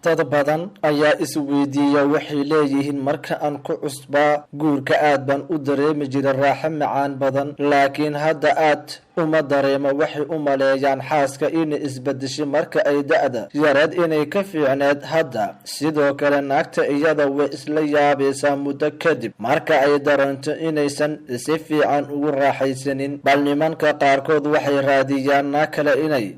Dad badan ayaa isweydiiya, waxay leeyihiin: "Marka aan ku cusbaa guurka aad baan u dareemi jiray raaxo macaan badan, laakiin hadda aad uma dareemo." Waxay u maleeyaan xaaska inay isbedeshay marka ay da-da yareed inay ka fiicneed hadda. Sidoo kale naagta iyada way isla yaabaysaa muddo kadib marka ay dareento inaysan si fiican ugu raaxaysanin. Bal nimanka qaarkood waxay raadiyaan naag kale inay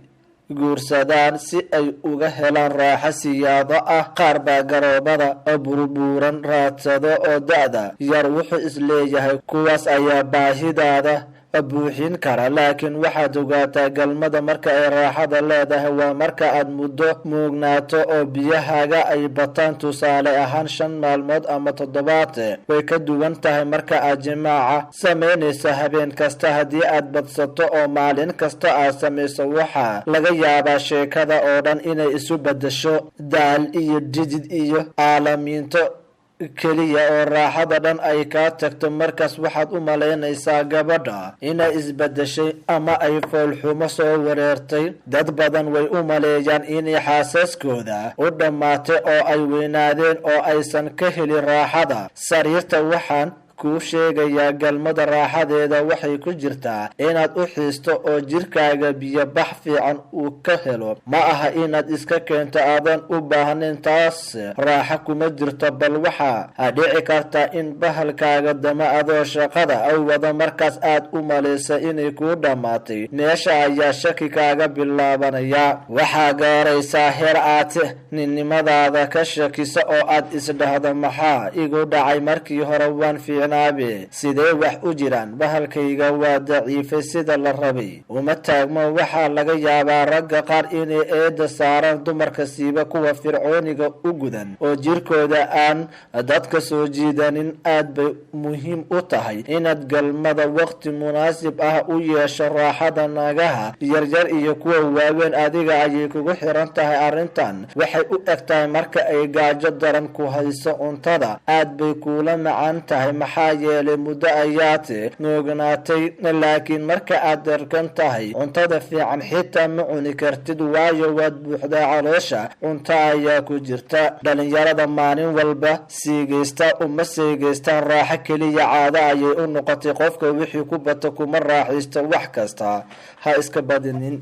guursadaan si ay uga helaan raaxo siyaado ah. Qaar baa garoobada burbuuran raadsado oo da-da yar, wuxuu isleeyahay kuwaas ayaa baahidaada buuxin kara. Laakiin waxaad ogaataa, galmada marka ay raaxada leedahay waa marka aad muddo muugnaato oo biyahaaga ay bataan, tusaale ahaan 5 maalmood ama toddobaad. Way ka duwan tahay marka aad jimaaca samaynayso habeen kasta. Haddii aad badsato oo maalin kasta aad samayso, waxaa laga yaabaa sheekada oo dhan inay isu bedesho daal iyo dhidid iyo aalamiinto keliya oo raaxada dhan ay kaa tagto. Markaas waxaad u malaynaysaa gabadha inay isbedeshay ama ay foolxumo soo wareertay. Dad badan way u maleeyaan inay xaasaskooda u dhammaatay oo ay weynaadeen oo aysan ka helin raaxada sariirta. Waxaan kuu sheegayaa, galmada raaxadeeda waxay ku jirtaa inaad u xiisto oo jirkaaga biyo bax fiican uu ka helo. Ma aha inaad iska keento aadan u baahnayn, taas raaxo kuma jirto. Bal waxaa dhici karta in bahalkaaga dama adoo shaqada aw wada. Markaas aad u malaysa inay kuu dhammaatay, meesha ayaa shaki kaaga bilaabanaya. Waxaa gaaraysaa heer aad ninnimadaada ka shakisa oo aad isdhahdo: "Maxaa igu dhacay? Markii hore waan fiicnaabe, sidee wax u jiraan? Bahalkayga waa daciifay, sida la rabay uma taagmo." Waxaa laga yaabaa ragga qaar inay eedda saaraan dumarka, siiba kuwa fircooniga u gudan oo jirkooda aan dadka soo jiidanin. Aad bay muhiim u tahay inaad galmada waqti munaasib ah u yeesho. Raaxada naagaha yaryar iyo kuwa waaweyn adiga ayay kugu xiran tahay. Arrintan waxay u eg tahay marka ay gaajo daran ku hayso, cuntada aad bay kuula macaan tahay, maxaa yeelay muddo ayaad nuugnaatay. Laakiin marka aad darkan tahay, cuntada fiican xitaa ma cuni kartid, waayo waad buuxdaa, caloosha cunto ayaa ku jirta. Dhalinyarada maalin walba siigaysta uma siigaystaan raaxo keliya, caado ayay u noqotay. Qofka wixii ku bata kuma raaxaysto. Wax kasta ha iska badinin.